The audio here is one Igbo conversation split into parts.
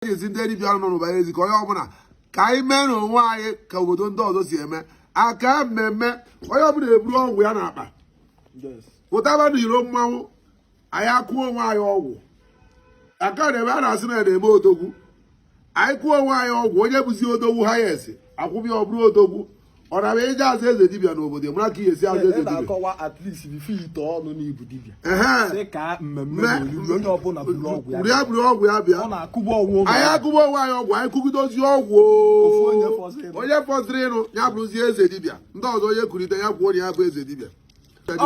Ezi ndị dibịa nọ n'ụba ezi, ka onye ọbụla ka anyị mee n'onwe anyị ka obodo ndị ọzọ si eme aka mmemme. Onye ọbụla eburu ọgwụ ya n'akpa pụtaba n'iro mmanwụ, anyị akụọ onwe anyị ọgwụ. Aka na ebe a na-asị na na-eme odogwu, anyị kụọ onwe anyị ọgwụ. Onye bụzi odogwu ha ya esi akwụbịa, ọ bụrụ odogwu. Ọ na-abịa ije azụ eze dibịa n'obodo, mara ka ihe esi azụ eze dibịa. Na-akọwa at least before ite ọnụ n'ibu dibịa. Sị ka mmemme Mee. na oriri, onye ọbụla buru ọgwụ ya. Buru ya, buru ọgwụ ya bịa. Ọ na-akụgbu ọnwụ ụlọ. Anyị akụgbu onwe anyị ọgwụ, anyị kụgidozi ọgwụ. Ofu onye fọziri. Onye fọziri ịnụ ya bụrụzie eze dibịa. Ndị ọzọ, onye kulite ya kwuo na ya bụ eze dibịa.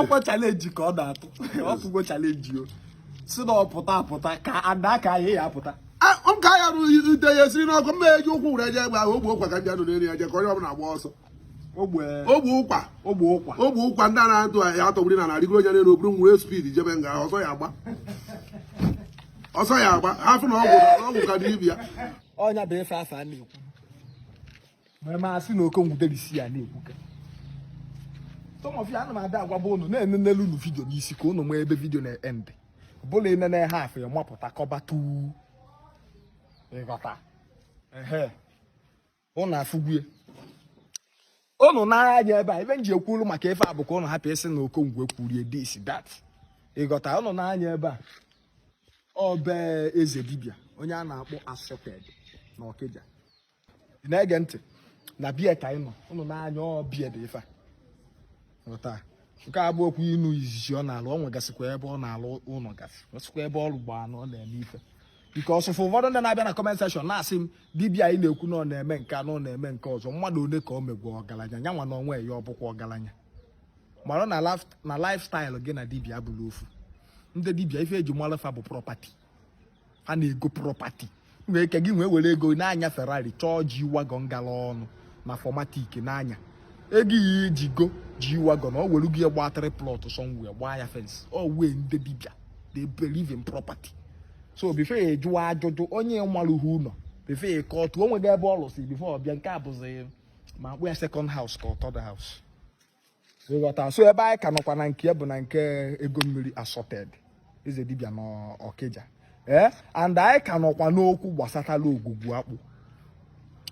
Ọkwa challenge ka ọ na-atụ. Ọ tụgo challenge o si na ọ pụta apụta ka ada ka anyị ya apụta. Nka ya rụ ite ya esiri n'ọkụ, mma eji ụkwụ were eje egbe ahụ ogbe ụkwa ka ndị anọ n'elu ya je, ka onye ọbụla agba ọsọ. Ogbe. Ogbe ụkwa. Ogbe ụkwa. Ogbe ụkwa ndị a na-atụ ya atọgburi na narịgoro onye n'elu oburu nwere speed jebe nga ọsọ ya agba, ọsọ ya agba, hafụ na ọgwụ na ọgwụ ka dị ibi ya. Ọnya bụ ife afọ a na-ekwu ma ma asị na Okongwu Debisi ya na-ekwu ka some of you ana m ada agwaba unu na-enenelu unu video n'isi ka unu nwee ebe video na-end bụla enene ha afọ ya mapụta kọba tu ịghọta. Ehe, unu afụgwue unu na-anya ebe a, ebe m ji ekwuru maka ife a bụ ka unu hapụ ịsị na Okongwu ekwurie this, that. Ịghọta? Unu na-anya ebe a, ọ be eze dibịa onye a na-akpọ Assorted na Ọkịja. Ị na-ege ntị na bie ka anyị nọ, unu na-anya ọ bie dị ife a. Ghọta? Nke a bụ okwu inu izizi ọ na-alụ. Ọ nwegasịkwa ebe ọ na-alụ ụlọ, gasị nwesịkwa ebe ọ rụgba na ọ na-eme ife, because ụfọdụ ndị na-abịa na comment section na-asị m, dibịa anyị na-ekwu na ọ na-eme nke a, na ọ na-eme nke ọzọ, mmadụ one ka o megwa ọgaranya ya nwa na onwe ya, ọ bụkwa ọgaranya mara na lifestyle gị na dibịa abụrụ ofu. Ndị dibịa, ife eji mara fa bụ property. Ha na-ego property. Nwee ike gị nwee were ego na-anya Ferrari, chọọ G wagon gara ọnụ na 4MATIC n'anya ego ya iji go G wagon, ọ were gị gbaa three plot somewhere, gbaa ya fence. Ọ wee ndị dibịa, they believe in property. So before ya jụọ ajụjụ onye malụghị ụlọ, before ya kọọ tụọ onwe gị ebe ọ lụsị, before ọ bịa nke a bụzi ma akpụ ya second house ka ọ third house. Ịghọta? So ebe anyị ka nọkwa na nke bụ na nke ego mmiri Assorted eze dibịa n'Ọkịja, ee, and anyị ka nọkwa n'okwu gbasatala ogwugwu akpụ.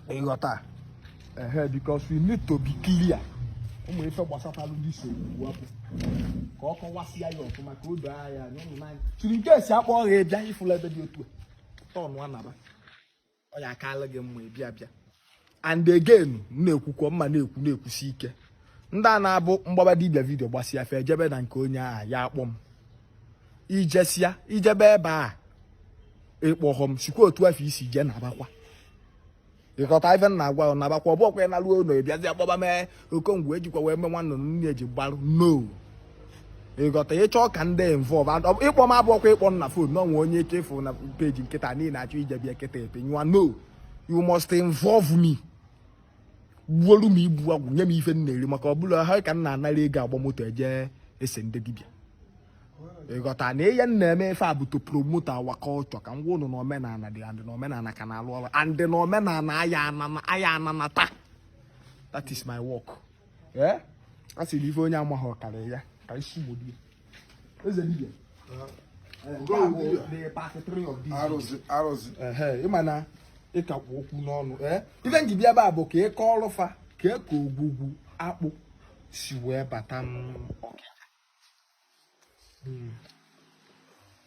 Ịghọta? Ehe, because we need to be clear ụmụ ife gbasatala ndị so ogwugwu akpụ, ka ọ kọwasịa ya ọfụma, ka o doo anya anya ụnụ n'anya tụrụ nke esi akpọ ọha ịbịa ịfụla ebe dị otu a tọnụ anaba ọ ya akala gị mma ịbịa bịa. And again, m na-ekwukwo mma na-ekwu na-ekwusi ike, ndị a na-abụ mgbaba dibịa video gbasịa fe ejebe na nke onye ahụ ya akpọ m ijesịa ijebe ebe a ịkpọghọ m, sikwa otu afọ isi jee nabakwa. Ịkọta ife m na-agwa ọ nabakwa? Ọ bụ ọkwa ya naruo ụlọ ịbịazi akpọba mee Okongwu ejikwa wee mee nwanne nne eji gbarụ no. Ịghọta? Ịchọ ka ndị involve and ịkpọ m abụọkwa ịkpọ m na phone na onwe onye ike ịfụ na peji nkịta niile achọ ije bịa kịta epe nyụa. No, you must involve me. Gbuolu m ibu agwụ, nye m ife m na-eri, maka ọ bụla ha ka m na-anara ego agba moto eje ese ndị dibịa. Ịghọta na ihe m na-eme ife a bụ to promote our culture, ka m gwa unu na omenala dị and na omenala ka na-alụ ọrụ and na omenala aya anana aya ananata. That is my work. Eh, a sị na ife onye amaghị ọkara ya ka isi gbodie eze dibịa. Nke a bụ the part 3 of this. Arụsị, arụsị. Ehe, ịma na ịkakwu okwu n'ọnụ. Ee, ife nji bịa ebe a bụ ka ị kọọrọ fa ka ogwugwu akpụ si wee bata m Ọkịja.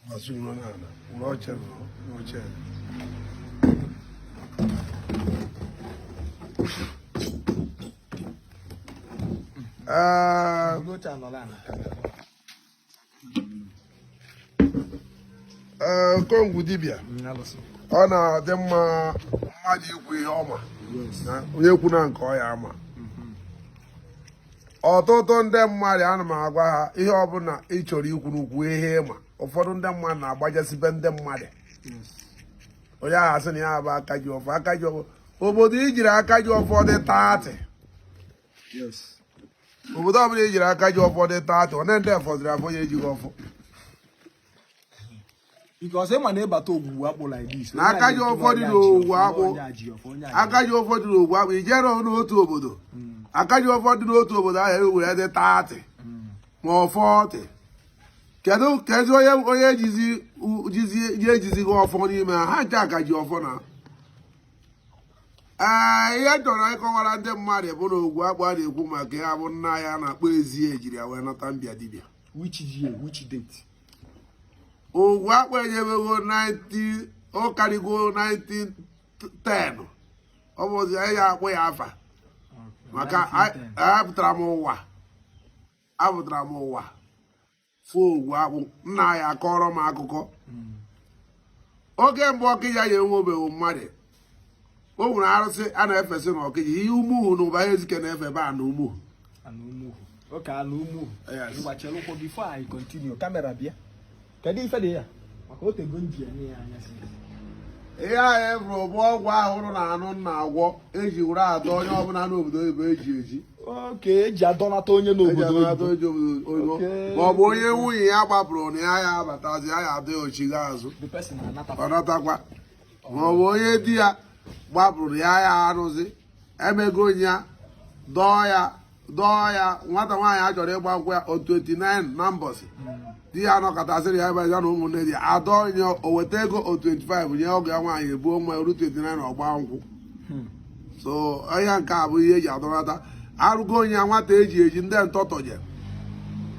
Masị nọ n'ala were oche nọ n'oche. Ee. Buru oche a nọrọ ala. Ee, Okongwu dibịa. Alụsị. Ọ na-adị mma mmadụ ikwu ihe ọma na onye kwu na nke ọ ya ama. Ọtụtụ ndị mmadụ, ana m agwa ha, ihe ọbụla ị chọrọ ikwu n'ukwu ihe ịma. Ụfọdụ ndị mmadụ na-agbajasibe ndị mmadụ. Onye ahụ asị na ya bụ aka ji ọfọ, aka ji ọfọ. Obodo ijiri aka ji ọfọ dị 30, obodo ọbụla ijiri aka ji ọfọ dị 30, ọ na ndị fọziri afọ ya ejighị ọfọ. Because ịma na ịbata ogwugwu akpụ like this. Na aka ji ọfọ dị n'ogwugwu akpụ. Aka ji ọfọ dị n'ogwugwu akpụ ijere n'otu obodo, aka ji ọfọ dị n'otu obodo ahụ ewere dị 30 ma ọ 40. Kedu kezi onye jizi jizi ji ejizighị ọfọ n'ime ha? Ha nche ka ji ọfọ na. Ee, ihe chọrọ ịkọwara ndị mmadụ bụ na Ogwu Akpụ a na-ekwu maka ya bụ nna ya na-akpọ Ezie ejiri ya wee nata mbịa dibịa. Which year, which date? Ogwu Akpụ enyebego 90, ọ karịgo 1910. Ọ bụzi anyị ya akpụ ya afa maka apụtara m ụwa, apụtara m ụwa fụ Ogwu Akpụ. Nna ya akọrọ m akụkọ oge mbụ Ọkịja ya enwebeghị mmadụ. O nwere arụsị a na-efesị na Ọkịja, ihe Umuhu na Ụba Ezike na-efe ebe a na Umuhu. Ana Umuhu. Okay, ana Umuhu. Yes. Ngwa, chelụkwa before I continue. Camera bịa. Kedu ife dị ya? Maka otego nji enye ya anya si. Ihe ahụ efuru bụ ọgwụ ahụ ụrụ na anụ na agwọ eji were adọ onye ọbụla n'obodo oyibo eji eji. Okay, eji adọnata onye eji n'obodo adọnata oyibo. onye obodo oyibo. Ma ọ bụ onye nwunye ya gbapụrụ na ya ya abatazi ya ya adọ ya ochiga azụ. The person anata. Ọ natakwa. Ma ọ bụ onye di ya gbapụrụ ya ya arụzi emego ya dọọ ya dọọ ya, nwata nwaanyị a chọrọ ịgba nkwụ ya on 29 na mbọsị di ya nọkọtasịrị ya ebe ya na ụmụnne di ya adọ nye, o weta ego o 25 nye ọgụ ya nwaanyị, ebuo nwa eru 29 ọgba nkwụ. So onye nke a bụ ihe eji adọnata arụgo ya nwata eji eji ndị ntọtọje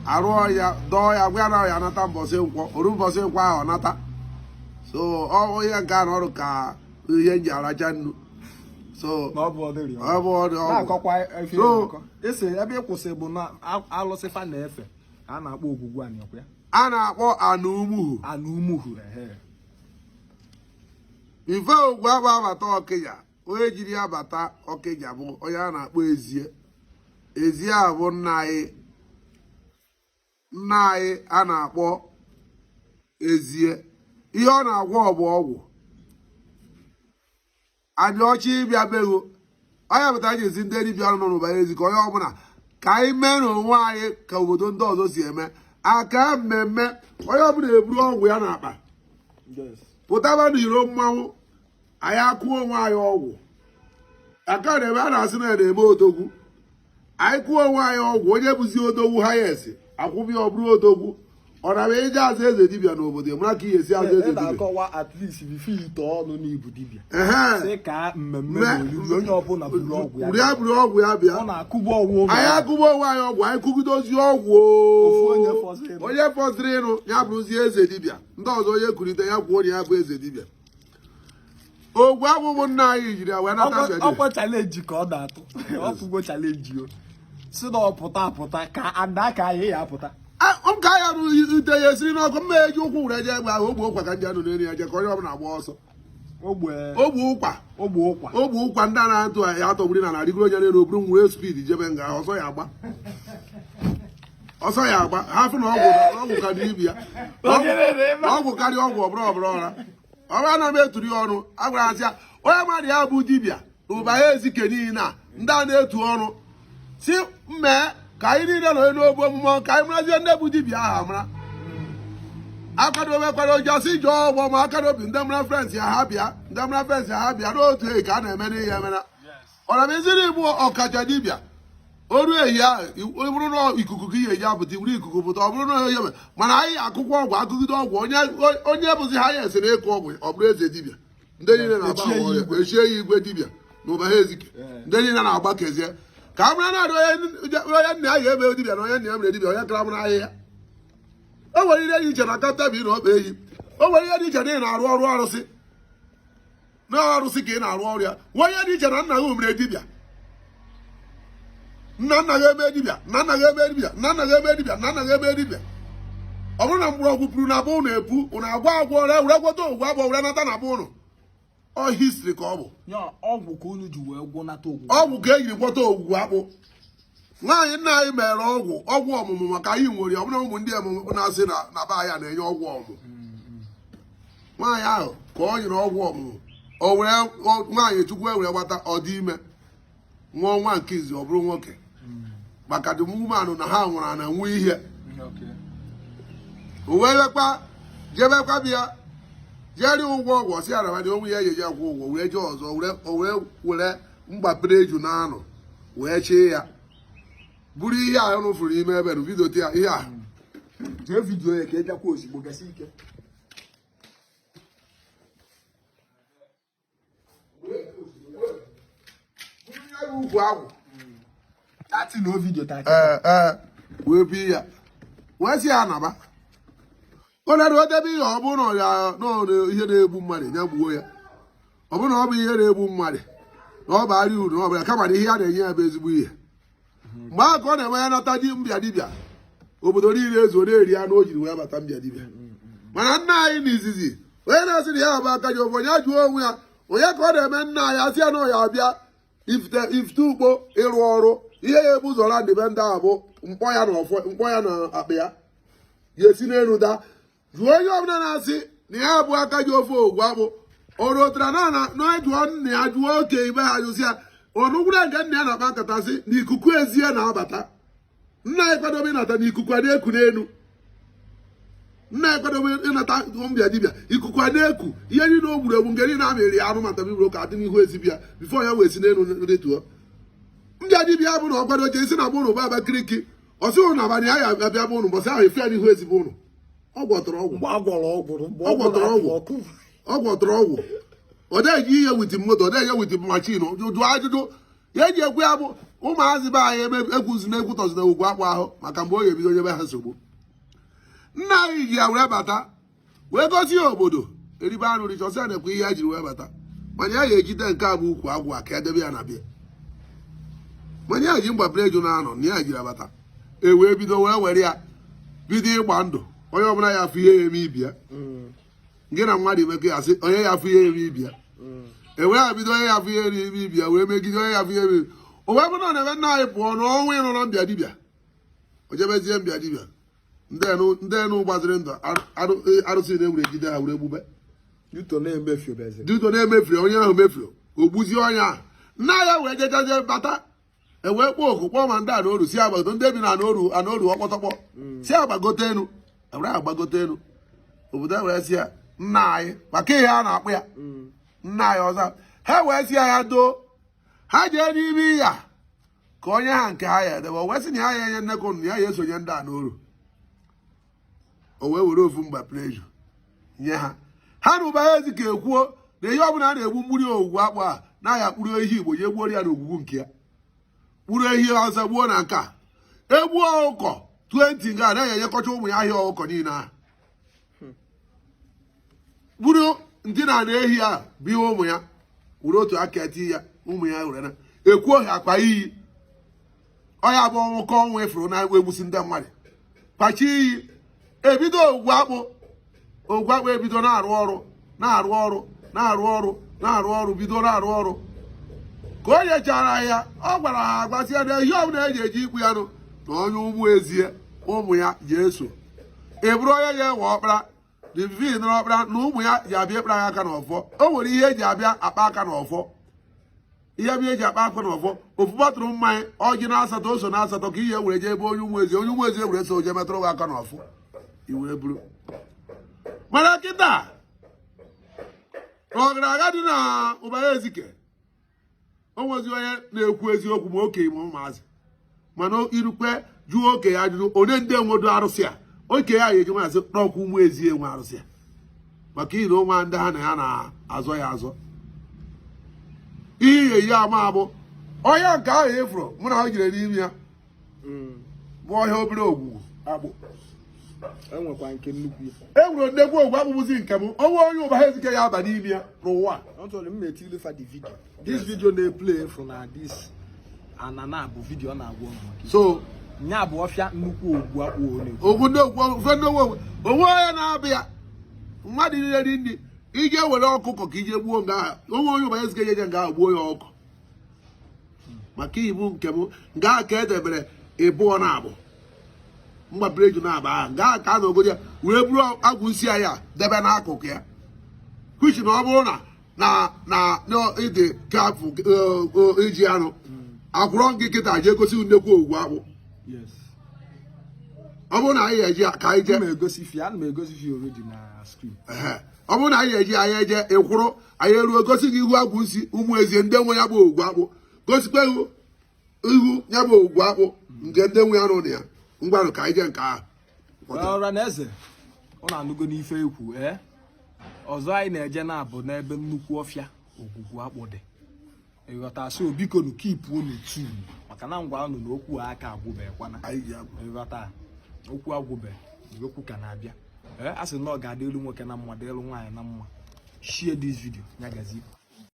arụọ ya, dọọ ya, gwa ya na ya anata mbọsị nkwọ, oru mbọsị nkwọ ahụ ọ nata. So ọ ihe nke a na ọrụ ka ihe nji aracha nnu so. Na ọ bụ ọdịrị. Ọ bụ ọdị ọgwụ. Na-akọkwa ife. So- na-akọ. Ese ebe ị kwụsị bụ na alụsị fa na-efe ka a na-akpọ Ogwugwu Anị, ọkwa ya? A na-akpọ ana Umuhu. Ana Umuhu, ehe. Ife Ogwu Akpụ abata Ọkịja, onye jiri ya bata Ọkịja bụ onye a na-akpọ Ezie. Ezie a bụ nna anyị, nna anyị a na-akpọ Ezie. Ihe ọ na-agwọ bụ ọgwụ adị ọcha ịbịa bego onye pụtara ji ezi ndị dibịa nọ n'ụba ezi ka onye ọbụla ka anyị mee n'onwe anyị ka obodo ndị ọzọ si eme aka mmemme. Onye ọbụla eburu ọgwụ ya n'akpa pụtaba n'iro mmanwụ, anyị akụọ onwe anyị ọgwụ aka na-eme. A na-asị na ya na-eme odogwu. Anyị kụọ onwe anyị ọgwụ, onye bụzi odogwu ha ya esi akwụbịa, ọ bụrụ odogwu. Ọ na eje azụ eze dibịa n'obodo, mara ka ihe esi azụ eze ị dibịa. Na-akọwa at least before ite ọnụ n'ibu dibịa ehe sị ka mmemme na oriri, onye ọbụla buru ọgwụ ya. Buru ya, buru ọgwụ ya bịa. Ọ na-akụgbu ọgwụ ụlọ. Anyị akụgbu onwe anyị ọgwụ, anyị kụgide ozi ọgwụ. Ofu onye fọziri ịnụ. Onye fọziri ịnụ ya bụrụzie eze dibịa. Ndị ọzọ, onye kulite ya kwuo na ya bụ eze dibịa. Ogwu abụbụ nna anyị jiri ya wee nata mbịa dibịa. Ọkwa challenge ka ọ na-atụ. Ọ tụgo challenge o si na ọ pụta apụta ka ada ka anyị ya apụta. Nke ya rụ ite ya esiri n'ọkụ mma, eji ụkwụ were jee egbe ahụ ogbe ụkwa ka ndị anụ n'elu ya jee ka onye ọbụla gba ọsọ. Ogbe. Ogbe ụkwa. Ogbe ụkwa. Ogbe ụkwa ndị a na-atụ ya atọgburi na narịgoro onye n'elu oburu nwere speed jebe nga, ọsọ ya agba, ọsọ ya agba. Ha fụ na ọgwụ ọgwụ karịa ibi ya ọgwụ karịa ọgwụ ọbụrụ ọbụrụ ọra ọbụrụ ana m eturi ya ọnụ. A gwara asị ya onye mmadụ ya bụ dibịa na ụba ya ezike niile a ndị a na-etu ọnụ si mmee ka anyị niile nọ n'obu omume ka anyị marazie ndị bụ dibịa ahụ amara akwadobe kwado jọsi jụọ ọgbọ ma akadobi ndị mara friends ya ha bịa, ndị mara friends ya ha bịa n'otu ehi ka a na-eme n'ihe emena ọrameziri bụ ọkacha dibịa oru ehi ahụ. Ọ bụrụ na ikuku ka ihe eji apụta, iburu ikuku pụta. Ọ bụrụ na onye mere mana anyị akụkọ ọgwụ akụgide ọgwụ, onye onye bụzi ha ya esiri ịkụ ọgwụ, ọ bụrụ eze dibịa, ndị niile na-agba Echie ya ọrịa igwe. Echie ya igwe dibịa na ụba ha ezike. Ndị niile na-agbakezie ka a mara na onye onye nna ya ga-eme dibịa na onye nna ya mere dibịa, onye kara mara ahịhịa. O nwere ihe dị iche na kapta na ọkpa ehi. O nwere ihe dị iche na ị na-arụ ọrụ arụsị na arụsị ka ị na-arụ ọrụ ya. Nwee ihe dị iche na nna gị mere dibịa, nna nna gị eme dibịa, nna nna gị eme dibịa, nna nna gị eme dibịa, nna nna gị eme dibịa. Ọ bụrụ na mgbọrọgwụ pụrụ na be ụnụ epu, ụnụ agwọ agwọ ọrịa were gwọta ogwu abụọ were nata na be ụnụ. Ọ history ka ọ bụ. Ya ọgwụ ka unu ji wee gwọnata ogwu. Ọgwụ ka e jiri gwọta ogwugwu akpụ. Nwaanyị nna anyị mere ọgwụ ọgwụ ọmụmụ maka anyị nwere ọbụna ụmụ ndị ọmụmụ na-asị na na be anyị a na-enye ọgwụ ọmụmụ. Nwaanyị ahụ ka ọ nyere ọgwụ ọmụmụ, o were nwaanyị chukwu e were gbata, ọ dị ime, nwa nwa nke izi, ọ bụrụ nwoke, maka the woman na ha nwụrụ na nwa ihe. O wee lekwa jebekwa bịa jeri ụgwọ ọgwụ, ọsị ya na onwe ya ejeje akwụ ụgwọ, wee jee ọzọ were o wee were mgbapere eju na anụ wee chee ya buru ihe a unu fụrụ ime ebe nu vidio ya ihe a. Jee video ya ka ị bịakwa ozigbo gasi ike. Ukwu agwụ. Tati na o video tati. Ee ee, wee bi ya wee sị ya naba onye na odebe ihe, ọ bụrụ na ọ ya na ọ na ihe na-egbu mmadụ, ya gbuo ya. Ọ bụrụ na ọ bụ ihe na-egbu mmadụ na ọ bara uru na ọ bụla, kama na ihe a na-enye ya bụ ezigbo ihe. Mgbe ahụ ka ọ na-enwe ya nata di mbịa dibịa obodo niile ezu na-eri anụ o jiri wee bata mbịa dibịa. Mana nna anyị n'izizi, onye na-asị na ya bụ aka ji ofe, onye jụọ onwe ya onye ka ọ na-eme nna anyị asị ya na ọ ya abịa ifite ifite ukpo ịrụ ọrụ. Ihe ya ebu ụzọ ra ndịbe ndị ahụ bụ mkpọ ya na ọfọ, mkpọ ya na akpa ya ya esi n'elu daa. Jụọ onye ọbụla na-asị na ya bụ aka ji ofe ogwu akpụ orotara na na jụọ nna ya, jụọ oke ibe ha, jụsị ya ọnụgwụra nke nna ya na-akpa nkata sị na ikuku ezie na-abata. Nna ya kwadobe ịnata na ikuku a na-eku n'elu. Nna ya kwadobe ịnata mbịa dibịa, ikuku a na-eku ihe niile o gburu egbu nke niile a mịrị ya anụ mata bibiro ka adị n'ihu ezibịa before ya wee si n'elu rituo. Mbịa dibịa bụ na ọ kwado jee isi na bụ ụnụ bụ Abakaliki, ọ sị ụnụ abalị ya ya abịa bụ ụnụ mbọsị ahụ efe ya n'ihu ezigbo ụnụ. Ọ gwọtọrọ ọgwụ. Mgbe a gwọrọ ọgwụ, mgbe Ọ gwọtọrọ ọgwụ. ọkụ. Ọ gwọtọrọ ọgwụ. Ọ dịghị ihe with moto, ọ dịghị ihe with machine. Jụọ ajụjụ ya eji ekwu ya bụ ụmụazị be anyị eme ekwuzi na ekwutọzi na ugwu akpụ ahụ maka mgbe ọ ga-ebido nyebe ha nsogbu. Nna anyị ji ya wee bata wee gosi ya obodo eribe anụ richa, ọsị ya na-ekwe ihe ya jiri wee bata, mana ya ga-ejide nke a bụ ukwu agwụ a ka edebe ya na bịa, mana ya ji mgbapere eju na-anọ na ya jiri abata. E wee bido wee were ya bido ịgba ndụ. Onye ọbụla ya afụ ihe ya eme ibi ya gị na mmadụ imekọ ya sị onye ya afụ ihe eme ibi ya, e wee ya bido onye ya afụ ihe eme ibi ya wee megide onye ya afụ ihe eme ibi. O wee bụrụ na ebe nna anyị pụọ n'ọnwa ịnọ na mbịa dibịa, o jebezie mbịa dibịa, ndị enu gbaziri ndụ arụsị na-ewere jide ha were gbube. Yuto na-emefiobezi. Duto na-emefiri onye ahụ mefiri, o gbuzie onye ahụ. Nna ya wee jechazie bata, e wee kpọọ oku, kpọọ ma ndị anaoru si agbagote, ndị bi na anaoru anaoru ọkpọtọkpọ si agbagote enu, ewere agbagote enu obodo e wee si ya nna anyị maka ihe a na-akpụ ya nna anyị ọzọ. Ha wee si ya ya doo ha jee n'ime ya ka onye ha nke ha ya edebe. O wee sị na ya ya enye nnekọ na ya ya esonye ndị anaoru. O wee were ofu mgba preju nye ha, ha na ụba ya ezi ka ekwuo na ihe ọbụla a na-egbu mgburi ogwugwu akpụ a na-aya kpụrụ ehi Igbo je gbuoro ya n'ogwugwu nke ya, kpụrụ ehi ọzọ gbuo na nke a, egbuo ọkụkọ 20 nga anaghị enyekọcha ụmụ ya ahịa ọkụkọ niile ahụ, gburu ndị na ana ehi a bụ ihe ụmụ ya were otu aka eti ya ụmụ ya were na ekwuo ha akpa iyi ọya bụ ọnwụ ka ọnwụ efuru na egbusi ndị mmadụ kpachi iyi. Ebido ogwu akpụ, ogwu akpụ ebido na-arụ ọrụ na-arụ ọrụ na-arụ ọrụ na-arụ ọrụ, bido na-arụ ọrụ. Ka o nyechara ya, ọ gwara ha agwasị ya na ehi ọbụla eji eji ikpu ya nụ na onye ụmụ ezie ụmụ ya ji eso ị bụrụ onye ya enwe ọkpara divi nọrọ ọkpara na ụmụ ya ji abịa ịkpara ya aka n'ọfọ. O nwere ihe eji abịa akpa aka n'ọfọ, ihe bụ eji akpa aka n'ọfọ, ofu bọtụrụ mmanya ọjị na asatọ ose na asatọ ka ihe were jee ebe onye ụmụ ezi, onye ụmụ ezi were so jee metụrụ gị aka n'ọfọ i wee buru. Mana kịta na ọgaranya dị na ụbara ezike, o nwezi onye na-ekwu eziokwu ma okenye ma ụmụazị, mana irukwe jụọ okenye ajụjụ onye ndị enwedo arụsị a, okenye a ga-eji nwaasị n'ọkwa ụmụ ezi enwe arụsị a maka iri onwe ndị ha na ya na-azọ ya azọ. Ihe eyi ama bụ ọhịa nke ahụ efuru mụ na ha jire n'ime ya bụ ọhịa obere ogwugwu akpụ. Enwekwa nke nnukwu ya. E nwere nnekwu ogwu akpụbụzi nke m onwe onye ụba ha ezike ya aba n'ime ya n'ụwa. Actually, m na-etili fa the video. This video na-eplay for na this anana bụ video ọ na-agwa ụnụ maka so nya bụ ọfịa nnukwu ogwu akpụ ọ na-ekwu. Ogwu ndị ogwu ofe ndị ogwu onwe onye na-abịa mmadụ niile dị ndị ije were ọkụkọ ka ije gbuo nga ahụ, onwe onye ụba ezike jeje nga ahụ gbuo ya ọkụ maka ibu nke m nga ahụ ka edebere ịbụọ na abụ mgbapere eju na-aba ahụ nga ahụ ka a na-ogodo ya wee buru agwụ nsị ya debe n'akụkụ ya kwuchi na ọ bụrụ na na na na ịdị kafụ iji anụ akwụrọ gị kịta jee gosi nnekwu ogwu akpụ. Yes. Ọ bụrụ na anyị eji ka anyị jee Ana m egosi fi, ana m egosi fi already na screen. Ehe. Ọ bụrụ na anyị eji anyị eje ịkwụrụ anyị eruo gosi gị ihu agwụ nsị ụmụ ezie ndị nwe ya bụ ogwu akpụ, gosikwa ihu ihu ya bụ ogwu akpụ nke ndị nwe ya nọ na ya. Ngwanụ ka anyị jee nke ahụ. Ọra na eze, ọ na-anụgo n'ife ekwu. Ee, ọzọ anyị na-eje na-abụ n'ebe nnukwu ọfịa Ogwugwu Akpụ dị. Ịghọta? So biko nu, keep unu tune, maka na ngwa unu na okwu a aka agwụbekwana. Anyị ji abụ. Ịghọta? Okwu agwụbe, okwu ka na-abịa. Ee, a sị na ọ ga-adị elu nwoke na mma, dị elu nwaanyị na mma. Share this video. Ya gazie.